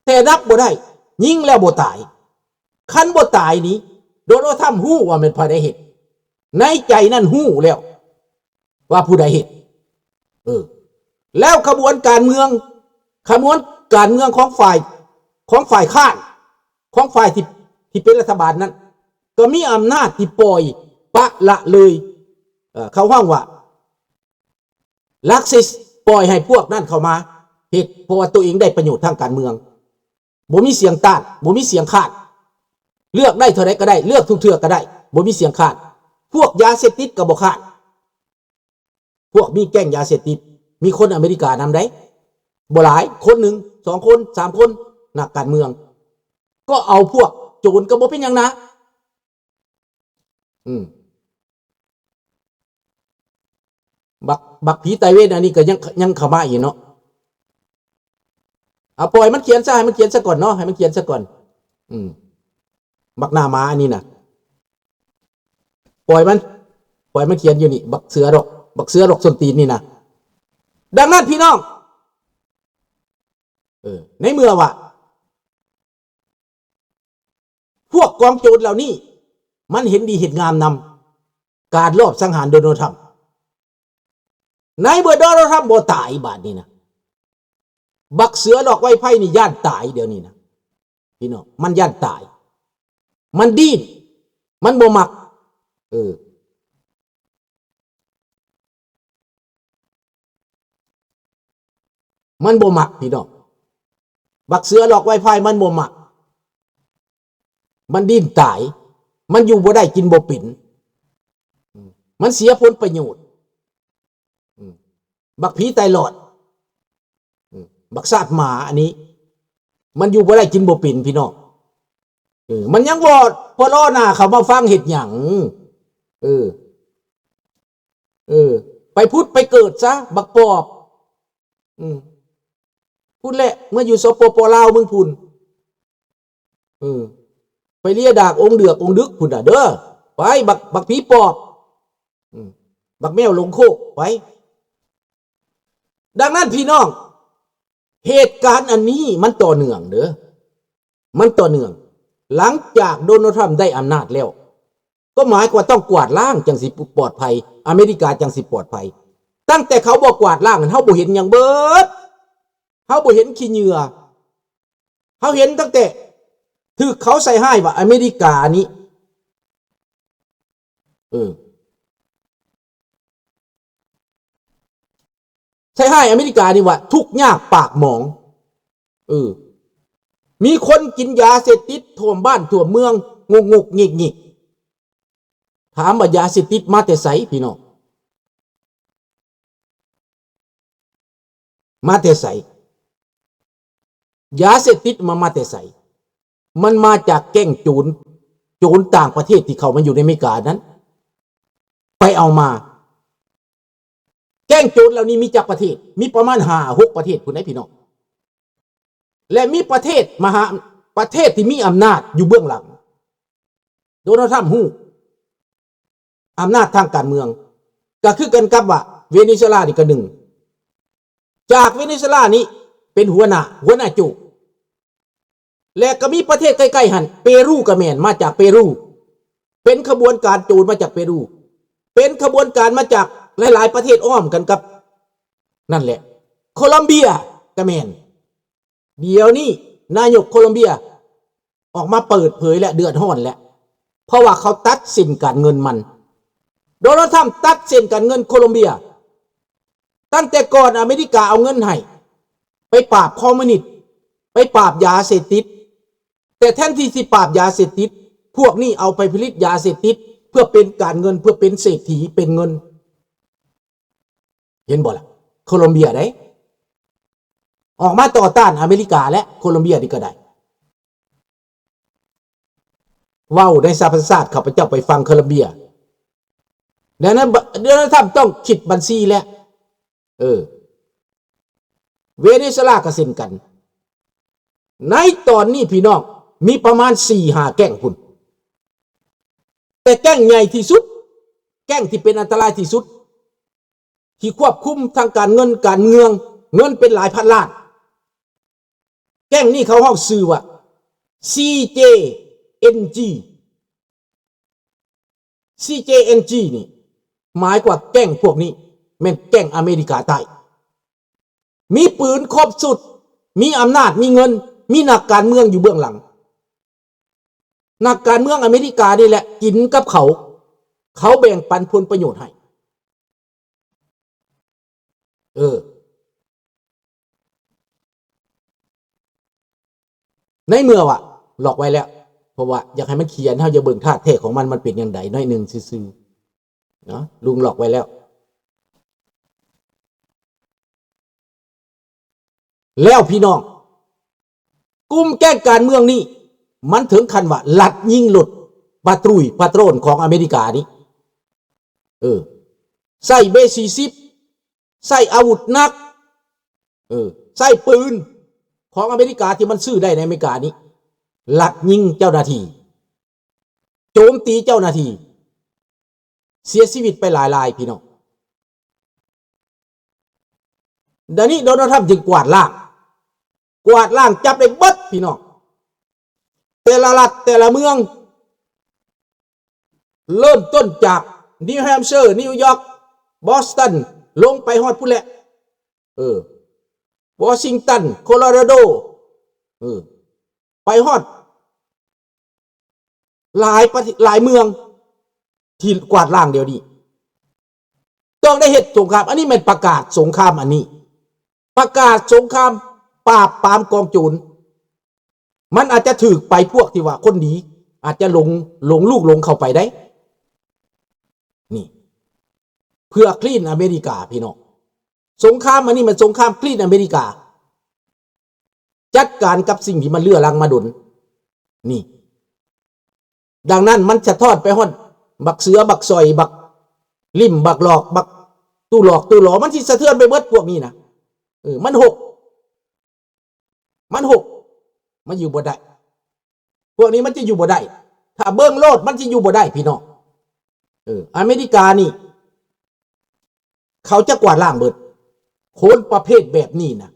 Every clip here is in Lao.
ຕ່ນັບບໍ່ໄດ້ ຍິງແລ້ວບໍ່ຕາຍ. ຄັນບໍ່ຕາຍນີ້ ໂດນັລ ທຣຳຮູ້ວ່າແມ່ນໃຜໄດ້ເຮັດ ໃນໃຈນັ້ນຮູ້ແລ້ວວ່າຜູ້ໃດເຮັດ. ເອີ ແລ້ວຂະບວນການເມືອງ ຂະບວນການເມືອງຂອງຝ່າຍ ຂອງຝ່າຍຄ້ານ ຂອງຝ່າຍທີ່ ທີ່ເປັນລັດຖະບານນັ້ນ ກໍມີອຳນາດທີ່ປ່ອຍປະລະເລີຍ ເອີ ເຂົາຮ້ອງວ່າ ລັກຊິສ ປ່ອຍໃຫ້ພວກນັ້ນເຂົ້າມາເຮັດ ເພາະວ່າຕົວເອງໄດ້ປະໂຫຍດທາງການເມືອງ ບໍ່ມີສຽງຕ້ານ ບໍ່ມີສຽງຄ້ານ ເລືອກໄດ້ເທົ່າໃດກໍໄດ້ ເລືອກທຸກເທື່ອກໍໄດ້ ບໍ່ມີສຽງຄ້ານ. ພວກຢາເສບຕິດກໍບໍ່ຄ້ານ ພວກມີແກ້ງຢາເສບຕິດ ມີຄົນອາເມລິການຳໃດ໋ ບໍ່ຫຼາຍ ຄົນໜຶ່ງ ສອງຄົນ ສາມຄົນ ນັກການເມືອງ ກໍເອົາພວກໂຈນກໍບໍ່ເປັນຫຍັງນະ. ອືມ ບັກ ບັກຜີໄຕ້ເວັນອັນນີ້ກໍຍັງ ຍັງເຂົ້າມາອີກເນາະ. ເອົາ ປ່ອຍມັນຂຽນຊະ ໃຫ້ມັນຂຽນຊະກ່ອນເນາະ ໃຫ້ມັນຂຽນຊະກ່ອນ. ອືມ ບັກໜ້າໝາອັນນີ້ນະ ປ່ອຍມັນ ປ່ອຍມັນຂຽນຢູ່ນີ້ ບັກເສືອດອກ ບັກເສືອດອກສົ້ນຕີນນີ້ນະ. ດັ່ງນັ້ນພີ່ນ້ອງ ເອີ ໃນເມື່ອວ່າ ພວກກອງໂຈນເຫຼົ່ານີ້ ມັນເຫັນດີເຫັນງາມນຳການລອບສັງຫານໂດນັລ ທຣຳ. ໃນເມື່ອໂດນັລ ທຣຳບໍ່ຕາຍບາດນີ້ນະ ບັກເສືອດອກໄວໄຟນີ້ຢ້ານຕາຍດຽວນີ້ນະ ພີ່ນ້ອງ ມັນຢ້ານຕາຍ ມັນດີ້ນ ມັນບໍ່ມັກ ເອີ ມັນບໍ່ມັກພີ່ນ້ອງ ບັກເສືອດອກໄວໄຟມັນບໍ່ມັກ ມັນດີ້ນຕາຍ ມັນຢູ່ບໍ່ໄດ້ກິນບໍ່ເປັນ ມັນເສຍຜົນປະໂຫຍດ ບັກຜີໄຕຫຼອດ ບັກຊາດໝາອັນນີ້ ມັນຢູ່ບໍ່ໄດ້ກິນບໍ່ເປັນພີ່ນ້ອງ ເອີ ມັນຍັງບໍ່ພໍລໍໜ້າເຂົ້າມາຟັງເຮັດຫຍັງ ເອີ ເອີ ໄປຜຸດໄປເກີດຊະ ບັກປອບ ອືມ ພຸ້ນແຫຼະ ເມື່ອຢູ່ ສປປ ລາວ ມຶງພຸ້ນ ເອີ ໄປເລຍດາກອົງເດືອກອົງດຶກພຸ້ນນະເດີ ໄປ ບັກ ບັກຜີປອບ ອືມ ບັກແມວຫຼົງໂຄກ ໄປ. ດັ່ງນັ້ນພີ່ນ້ອງ ເຫດການອັນນີ້ມັນຕໍ່ເນື່ອງເດີ ມັນຕໍ່ເນື່ອງ ຫຼັງຈາກໂດນັລ ທຣຳໄດ້ອຳນາດແລ້ວ ກໍໝາຍຄວາມວ່າຕ້ອງກວາດລ້າງຈັ່ງຊິປອດໄພ ອາເມລິກາຈັ່ງຊິປອດໄພ ຕັ້ງແຕ່ເຂົາບໍ່ກວາດລ້າງນັ້ນ ເຮົາບໍ່ເຫັນຫຍັງເບີດ ເຮົາບໍ່ເຫັນຂີ້ເຫຍື້ອ ເຮົາເຫັນຕັ້ງແຕ່ຖືກເຂົາໃສ່ຮ້າຍວ່າອາເມລິການີ້ ເອີ ໃສ່ຮ້າຍອາເມລິການີ້ວ່າທຸກຍາກປາກໝອງ ເອີ ມີຄົນກິນຢາເສບຕິດຖ້ວມບ້ານຖ້ວມເມືອງ ງຸກໆງິກໆ ຖາມວ່າຢາເສບຕິດມາແຕ່ໃສພີ່ນ້ອງ? ມາແຕ່ໃສ? ຢາເສບຕິດມາ ມາແຕ່ໃສ? ມັນມາຈາກແກ້ງໂຈນ ໂຈນຕ່າງປະເທດທີ່ເຂົ້າມາຢູ່ໃນອາເມລິການັ້ນ ໄປເອົາມາ. ແກ້ງໂຈນເຫຼົ່ານີ້ມີຈັກປະເທດ? ມີປະມານຫ້າຫົກປະເທດພຸ້ນເດ້ພີ່ນ້ອງ ແລະ ມີປະເທດມະຫາ ປະເທດທີ່ມີອຳນາດຢູ່ເບື້ອງຫຼັງ. ໂດນັລ ທຣຳຮູ້ອຳນາດທາງການເມືອງ ກໍຄືກັນກັບວ່າເວເນຊູເອລານີ້ກໍໜຶ່ງ ຈາກເວເນຊູເອລານີ້ເປັນຫົວໜ້າ ຫົວໜ້າໂຈກ ແລະກໍມີປະເທດໃກ້ໆຫັ້ນ ເປຣູກໍແມ່ນ ມາຈາກເປຣູ ເປັນຂະບວນການໂຈນມາຈາກເປຣູ ເປັນຂະບວນການມາຈາກຫຼາຍໆປະເທດອ້ອມກັນກັບ ນັ້ນແຫຼະ ໂຄລັມເບຍກໍແມ່ນ. ດຽວນີ້ນາຍົກໂຄລັມເບຍອອກມາເປີດເຜີຍແລ້ວ ເດືອດຮ້ອນແລ້ວ ເພາະວ່າເຂົາຕັດເສັ້ນການເງິນມັນ. ໂດນັລ ທຣຳຕັດເສັ້ນການເງິນໂຄລັມເບຍ ຕັ້ງແຕ່ກ່ອນອາເມລິກາເອົາເງິນໃຫ້ໄປປາບຄອມມູນິດ ໄປປາບຢາເສບຕິດ ແຕ່ແທນທີ່ຊິປາບຢາເສບຕິດ ພວກນີ້ເອົາໄປຜະລິດຢາເສບຕິດ ເພື່ອເປັນການເງິນ ເພື່ອເປັນເສດຖີ ເປັນເງິນ. ເຫັນບໍ່ລະ ໂຄລັມເບຍເດ້ ອອກມາຕໍ່ຕ້ານອາເມລິກາ ແລະ ໂຄລັມເບຍນີ້ກໍໄດ້. ເວົ້າໃນສະຫະປະຊາຊາດ ຂ້າພະເຈົ້າໄປຟັງໂຄລັມເບຍ ແລ້ວນັ້ນ ໂດນັລ ທຣຳຕ້ອງຄິດບັນຊີແລ້ວ. ເອີ ເວເນຊູເອລາກໍເຊັ່ນກັນ. ໃນຕອນນີ້ພີ່ນ້ອງ ມີປະມານສີ່ຫ້າແກ້ງພຸ້ນ ແຕ່ແກ້ງໃຫຍ່ທີ່ສຸດ ແກ້ງທີ່ເປັນອັນຕະລາຍທີ່ສຸດ ທີ່ຄວບຄຸມທາງການເງິນການເມືອງ ເງິນເປັນຫຼາຍພັນລ້ານ ແກ້ງນີ້ເຂົາເອີ້ນຊື່ວ່າ ຊີເຈເອັນຈີ ຊີເຈເອັນຈີ ນີ້ ໝາຍກວ່າແກ້ງພວກນີ້ແມ່ນແກ້ງອາເມລິກາໃຕ້ ມີປືນຄົບຊຸດ ມີອຳນາດ ມີເງິນ ມີນັກການເມືອງຢູ່ເບື້ອງຫຼັງ. ນັກການເມືອງອາເມລິການີ້ແຫຼະກິນກັບເຂົາ ເຂົາແບ່ງປັນຜົນປະໂຫຍດໃຫ້. ເອີ ໃນເມື່ອວ່າລັອກໄວ້ແລ້ວ ເພາະວ່າຢາກໃຫ້ມັນຂຽນ ເຮົາຈະເບິ່ງທາດແທ້ຂອງມັນ ມັນເປັນຢ່າງໃດໜ້ອຍໜຶ່ງຊື່ໆ ເນາະ ລຸງລັອກໄວ້ແລ້ວ. ແລ້ວພີ່ນ້ອງ ກຸ່ມແກ້ງການເມືອງນີ້ ມັນເຖິງຂັ້ນວ່າລັດຍິງລົດປາຕຣູຍປາໂຕຣນຂອງອາເມລິການີ້ ເອີ ໃຊ້ເບສີ່ສິບ ໃຊ້ອາວຸດໜັກ ເອີ ໃຊ້ປືນຂອງອາເມລິກາທີ່ມັນຊື້ໄດ້ໃນອາເມລິການີ້ ລັດຍິງເຈົ້າໜ້າທີ່ ໂຈມຕີເຈົ້າໜ້າທີ່ ເສຍຊີວິດໄປຫຼາຍລາຍ ພີ່ນ້ອງ. ດຽວນີ້ໂດນັລ ທຣຳ ຈຶ່ງກວາດລ້າງ ກວາດລ້າງ ຈັບໄດ້ເບິດ ພີ່ນ້ອງ ແຕ່ລະລັດ ແຕ່ລະເມືອງ ເລີ່ມຕົ້ນຈາກ New Hampshire, New York, Boston ລົງໄປຮອດພຸ້ນແຫຼະ ເອີ Washington, Colorado ເອີ ໄປຮອດ ຫຼາຍປະເທດ ຫຼາຍເມືອງທີ່ກວາດລ້າງດຽວນີ້ ຕ້ອງໄດ້ເຮັດສົງຄາມ. ອັນນີ້ແມ່ນປະກາດສົງຄາມ ອັນນີ້ປະກາດສົງຄາມປາບປາມກອງໂຈນ. ມັນອາດຈະຖືກໄປພວກທີ່ວ່າຄົນດີ ອາດຈະຫຼົງ ຫຼົງລູກຫຼົງເຂົ້າໄປໄດ້ ນີ້ ເພື່ອ clean ອາເມລິກາ ພີ່ນ້ອງ. ສົງຄາມອັນນີ້ແມ່ນສົງຄາມ clean ອາເມລິກາ. ຈັດການກັບສິ່ງທີ່ມັນເລືອລັງມາດົນນີ້. ດັ່ງນັ້ນມັນສະທ້ອນໄປຮອດບັກເສືອ ບັກສ້ອຍ ບັກລິ້ມ ບັກຫຼອກ ບັກຕູ້ຫຼອກຕູ້ຫຼໍ ມັນຊິສະເທືອນໄປເບິດພວກນີ້ນະ. ເອີ ມັນຫົກ ມັນຫົກ ມັນຢູ່ບໍ່ໄດ້. ພວກນີ້ມັນຈະຢູ່ບໍ່ໄດ້. ຖ້າເບິ່ງໂລດ ມັນຈະຢູ່ບໍ່ໄດ້ ພີ່ນ້ອງ. ເອີ ອາເມລິການີ້ ເຂົາຈະກວາດລ້າງເບິດ ຄົນປະເພດແບບນີ້ນະ.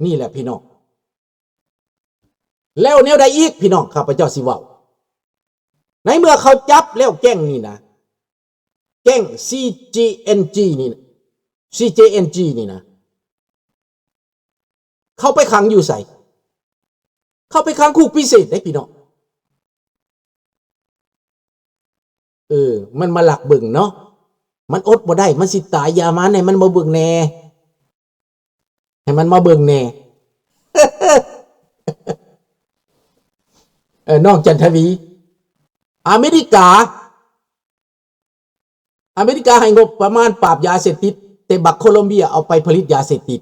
ນີ້ແຫຼະພີ່ນ້ອງ. ແລ້ວແນວໃດອີກພີ່ນ້ອງ ຂ້າພະເຈົ້າຊິເວົ້າ. ໃນເມື່ອເຂົາຈັບແລ້ວແກ້ງນີ້ນະ ແກ້ງ ຊີເຈເອັນຈີ ນີ້ນະ ຊີເຈເອັນຈີ ນີ້ນະ ເຂົາໄປຂັງຢູ່ໃສ? ເຂົາໄປຂັງຄຸກພິເສດເດ້ພີ່ນ້ອງ. ເອີ ມັນມາລັກເບິ່ງເນາະ ມັນອົດບໍ່ໄດ້ ມັນຊິຕາຍ ຢ່າມາ ໃຫ້ມັນມາເບິ່ງແດ່ ໃຫ້ມັນມາເບິ່ງແດ່. ເອີ ນ້ອງຈັນທະວີ ອາເມລິກາ ອາເມລິກາໃຫ້ງົບປະມານປາບຢາເສບຕິດ ແຕ່ບັກໂຄລັມເບຍເອົາໄປຜະລິດຢາເສບຕິດ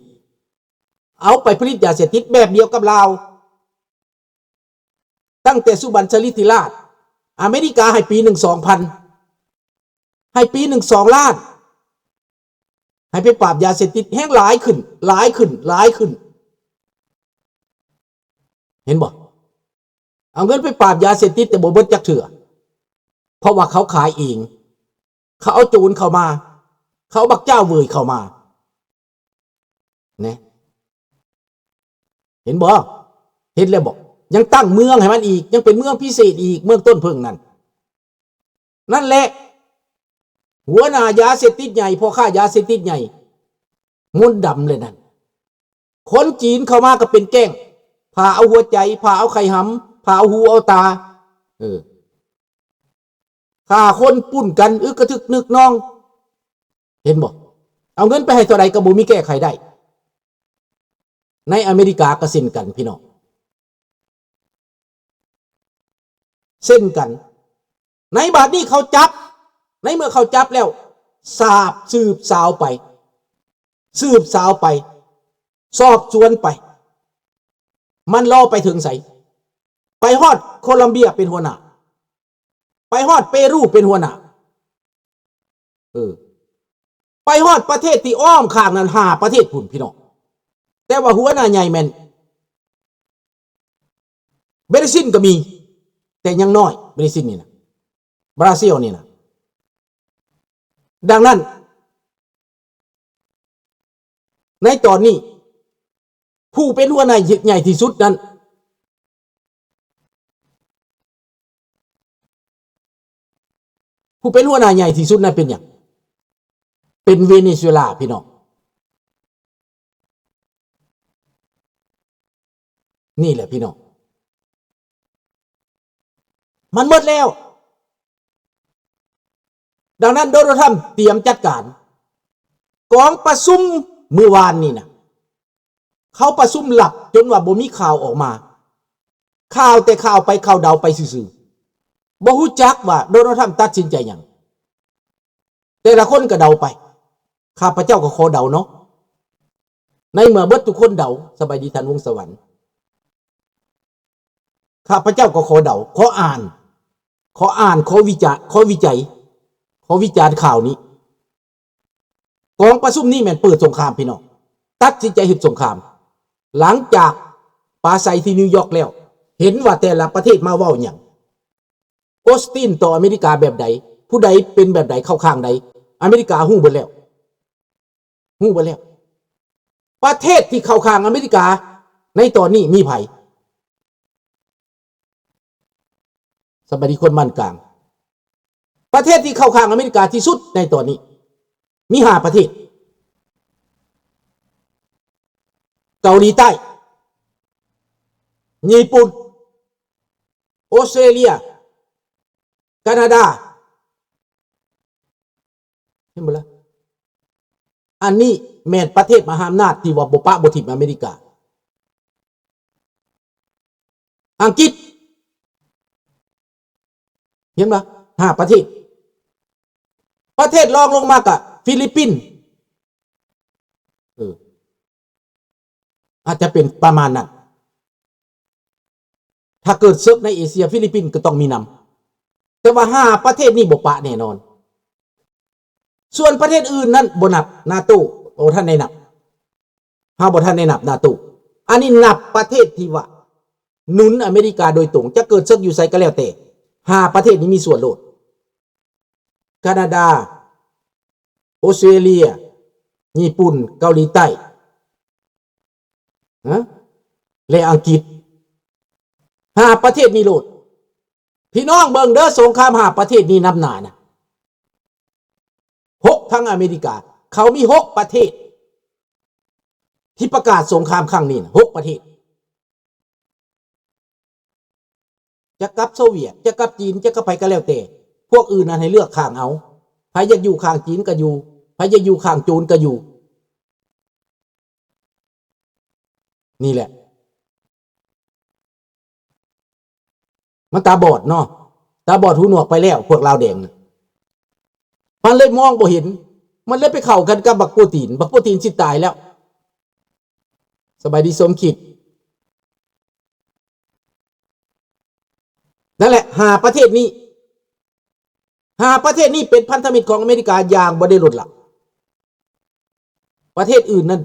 ເອົາໄປຜະລິດຢາເສບຕິດແບບດຽວກັບລາວ. ຕັ້ງແຕ່ສຸບັນສະລິທິລາດ ອາເມລິກາໃຫ້ປີໜຶ່ງສອງພັນ ໃຫ້ປີໜຶ່ງສອງລ້ານ ໃຫ້ໄປປາບຢາເສບຕິດ ແຮ່ງຫຼາຍຂຶ້ນ ຫຼາຍຂຶ້ນ ຫຼາຍຂຶ້ນ. ເຫັນບໍ່? ເອົາເງິນໄປປາບຢາເສບຕິດ ແຕ່ບໍ່ເບິດຈັກເທື່ອ ເພາະວ່າເຂົາຂາຍເອງ ເຂົາເອົາໂຈນເຂົ້າມາ ເຂົາເອົາບັກຈ້າເຫວີຍເຂົ້າມາ ແນະ ເຫັນບໍ່? ເຫັນແລ້ວບໍ່? ຍັງຕັ້ງເມືອງໃຫ້ມັນອີກ ຍັງເປັນເມືອງພິເສດອີກ ເມືອງຕົ້ນເຜິ້ງນັ້ນ. ນັ້ນແຫຼະ ຫົວໜ້າຢາເສບຕິດໃຫຍ່ ພໍ່ຄ້າຢາເສບຕິດໃຫຍ່ ມົນດຳເລີຍນັ້ນ. ຄົນຈີນເຂົ້າມາກໍເປັນແກ້ງ ຜ່າເອົາຫົວໃຈ ຜ່າເອົາໄຂ່ຫຳ ຜ່າເອົາຫູເອົາຕາ ເອີ ຂ້າຄົນປຸ້ນກັນ ອຶກກະທຶກນຶກນອງ ເຫັນບໍ່? ເອົາເງິນໄປໃຫ້ເທົ່າໃດກໍບໍ່ມີແກ້ໄຂໄດ້. ໃນອາເມລິກາກໍເຊັ່ນກັນ ພີ່ນ້ອງ ເຊັ່ນກັນ. ໃນບາດນີ້ເຂົາຈັບ ໃນເມື່ອເຂົາຈັບແລ້ວ ສາບ ສືບສາວໄປ ສືບສາວໄປ ສອບສວນໄປ ມັນລໍໄປເຖິງໃສ? ໄປຮອດໂຄລັມເບຍເປັນຫົວໜ້າ ໄປຮອດເປຣູເປັນຫົວໜ້າ ເອີ ໄປຮອດປະເທດທີ່ອ້ອມຂ້າງນັ້ນ ຫ້າປະເທດພຸ້ນ ພີ່ນ້ອງ. ແຕ່ວ່າຫົວໜ້າໃຫຍ່ແມ່ນເບຣຊິນກໍມີ ແຕ່ຍັງນ້ອຍ ເບຣຊິນນີ້ນະ ບຣາຊິລນີ້ນະ. ດັ່ງນັ້ນ ໃນຕອນນີ້ ຜູ້ເປັນຫົວໜ້າໃຫຍ່ທີ່ສຸດນັ້ນ ຜູ້ເປັນຫົວໜ້າໃຫຍ່ທີ່ສຸດນັ້ນເປັນຫຍັງ? ເປັນເວເນຊູເອລາ ພີ່ນ້ອງ. ນີ້ແຫຼະພີ່ນ້ອງ ມັນໝົດແລ້ວ. ດັ່ງນັ້ນ ໂດນັລ ທຣຳ ຕຽມຈັດການ. ກອງປະຊຸມມື້ວານນີ້ນະ ເຂົາປະຊຸມລັບຈົນວ່າບໍ່ມີຂ່າວອອກມາ. ຂ່າວແຕ່ຂ່າວໄປ ຂ່າວເດົາໄປຊື່ໆ. ບໍ່ຮູ້ຈັກວ່າໂດນັລ ທຣຳ ຕັດສິນໃຈຫຍັງ. ແຕ່ລະຄົນກໍເດົາໄປ. ຂ້າພະເຈົ້າກໍຂໍເດົາເນາະ. ໃນເມື່ອເບິດທຸກຄົນເດົາ, ສະບາຍດີທ່ານວົງສະຫວັນ. ຂ້າພະເຈົ້າກໍຂໍເດົາ, ຂໍອ່ານ, ຂໍອ່ານ, ຂໍວິຈາ, ຂໍວິໄຈ, ຂໍວິຈານຂ່າວນີ້. ກອງປະຊຸມນີ້ແມ່ນເປີດສົງຄາມ ພີ່ນ້ອງ. ຕັດສິນໃຈເຮັດສົງຄາມ. ຫຼັງຈາກປາໄສທີ່ນິວຢອກແລ້ວ, ເຫັນວ່າແຕ່ລະປະເທດມາເວົ້າຫຍັງ. ໂອສຕິນຕໍ່ອາເມລິກາແບບໃດ? ຜູ້ໃດເປັນແບບໃດ? ເຂົ້າຂ້າງໃດ? ອາເມລິກາຮູ້ເບິດແລ້ວ. ຮູ້ເບິດແລ້ວ. ປະເທດທີ່ເຂົ້າຂ້າງອາເມລິກາໃນຕອນນີ້ມີໃຜ? ສະບາຍດີຄົນບ້ານກາງ. ປະເທດທີ່ເຂົ້າຂ້າງອາເມລິກາທີ່ສຸດໃນຕອນນີ້ ມີຫ້າປະເທດ. ເກົາຫຼີໃຕ້, ຍີ່ປຸ່ນ, ໂອສເຕຣເລຍ, ການາດາ. ເຫັນບໍ່ລະ? ອັນນີ້ແມ່ນປະເທດມະຫາອຳນາດທີ່ວ່າບໍ່ປະບໍ່ຖິ້ມອາເມລິກາ. ອັງກິດ ເຫັນບໍ່? ຫ້າປະເທດ. ປະເທດລອງລົງມາກະຟີລິບປິນ. ເອີ ອາດຈະເປັນປະມານນັ້ນ. ຖ້າເກີດເສິກໃນເອເຊຍ, ຟີລິບປິນກໍຕ້ອງມີນຳ. ແຕ່ວ່າຫ້າປະເທດນີ້ບໍ່ປະແນ່ນອນ. ສ່ວນປະເທດອື່ນນັ້ນບໍ່ນັບ, ນາໂຕ ບໍ່ທັນໄດ້ນັບ. ເຮົາບໍ່ທັນໄດ້ນັບ ນາໂຕ. ອັນນີ້ນັບປະເທດທີ່ວ່າໜູນອາເມລິກາໂດຍຕົງ, ຈະເກີດເສິກຢູ່ໃສກໍແລ້ວແຕ່, ຫ້າປະເທດນີ້ມີສ່ວນໂລດ. ການາດາ, ໂອສເຕຣເລຍ, ຍີ່ປຸ່ນ, ເກົາຫຼີໃຕ້ ນະ ແລະ ອັງກິດ. ຫ້າປະເທດນີ້ໂລດ. ພີ່ນ້ອງເບິ່ງເດີ, ສົງຄາມຫ້າປະເທດນີ້ນຳໜ້ານະ. ຫົກ ທັງອາເມລິກາ, ເຂົາມີຫົກປະເທດທີ່ປະກາດສົງຄາມຄັ້ງນີ້ນະ, ຫົກປະເທດ. ຈະກັບໂຊວຽດ, ຈະກັບຈີນ, ຈະກັບໃຜກໍແລ້ວແຕ່, ພວກອື່ນນັ້ນໃຫ້ເລືອກຂ້າງເອົາ. ໃຜຢາກຢູ່ຂ້າງຈີນກໍຢູ່, ໃຜຢາກຢູ່ຂ້າງໂຈນກໍຢູ່. ນີ້ແຫຼະ. ມັນຕາບອດເນາະ, ຕາບອດຫູໜວກໄປແລ້ວ ພວກລາວແດງນະ. ມັນເລີຍມອງບໍ່ເຫັນ, ມັນເລີຍໄປເຂົ້າກັນກັບບັກໂປຕີນ, ບັກໂປຕີນຊິຕາຍແລ້ວ. ສະບາຍດີສົມຄິດ. ນັ້ນແຫຼະ ຫ້າປະເທດນີ້, ຫ້າປະເທດນີ້ເປັນພັນທະມິດຂອງອາເມລິກາຢ່າງບໍ່ໄດ້ລົດລະ. ປະເທດອື່ນນັ້ນ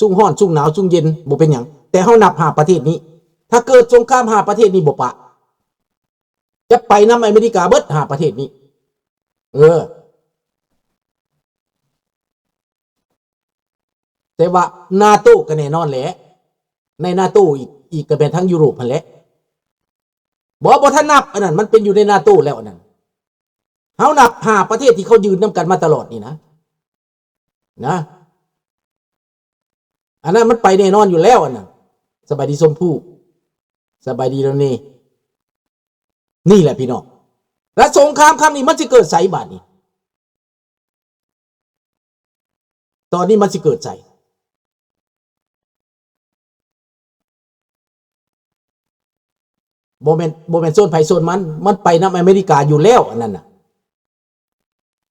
ຊຸ່ງຮ້ອນ, ຊຸ່ງໜາວ, ຊຸ່ງເຢັນ ບໍ່ເປັນຫຍັງ, ແຕ່ເຮົານັບຫ້າປະເທດນີ້, ຖ້າເກີດສົງຄາມຫ້າປະເທດນີ້ບໍ່ປະ, ຈະໄປນຳອາເມລິກາເບິດຫ້າປະເທດນີ້. ເອີ ແຕ່ວ່ານາໂຕກໍແນ່ນອນແຫຼະ, ໃນນາໂຕອີກ, ອີກກໍແມ່ນທັງຢູໂຣບຫັ້ນແຫຼະ. ບໍ່, ບໍ່ທັນນັບ, ອັນນັ້ນມັນເປັນຢູ່ໃນນາໂຕແລ້ວ. ອັນນັ້ນເຮົານັບຫ້າປະເທດທີ່ເຂົາຢືນນຳກັນມາຕະຫຼອດນີ້ນະ, ນະ, ອັນນັ້ນມັນໄປແນ່ນອນຢູ່ແລ້ວ. ອັນນັ້ນ ສະບາຍດີຊົມພູ, ສະບາຍດີໂລເນ. ນີ້ແຫຼະພີ່ນ້ອງ, ແລະ ສົງຄາມຄັ້ງນີ້ມັນຊິເກີດໃສບາດນີ້? ຕອນນີ້ມັນຊິເກີດໃສ? ບໍ່ແມ່ນ, ບໍ່ແມ່ນໂຊນໃຜໂຊນມັນ, ມັນໄປນຳອາເມລິກາຢູ່ແລ້ວ ອັນນັ້ນນະ.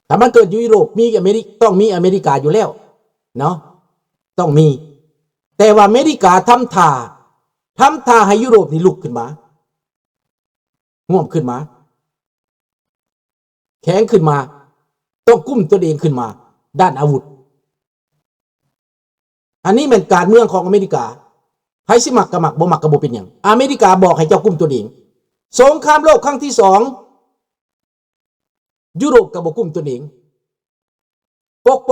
ຖ້າມັນເກີດຢູ່ຢູໂຣບ ມີອາເມລິ, ຕ້ອງມີອາເມລິກາຢູ່ແລ້ວເນາະ, ຕ້ອງມີ. ແຕ່ວ່າອາເມລິກາທຳທ່າ, ທຳທ່າໃຫ້ຢູໂຣບນີ້ລຸກຂຶ້ນມາ, ຮ່ວມຂຶ້ນມາ, ແຂງຂຶ້ນມາ, ຕ້ອງກຸ້ມຕົນເອງຂຶ້ນມາດ້ານອາວຸດ. ອັນນີ້ແມ່ນການເມືອງຂອງອາເມລິກາ. ໃຜຊິມັກກໍມັກ, ບໍ່ມັກກໍບໍ່ເປັນຫຍັງ. ອາເມລິກາບອກໃຫ້ເຈົ້າກຸ້ມຕົນເອງ. ສົງຄາມໂລກຄັ້ງທີສອງ ຢູໂຣບກໍບໍ່ກຸ້ມຕົນເອງ, ປົກ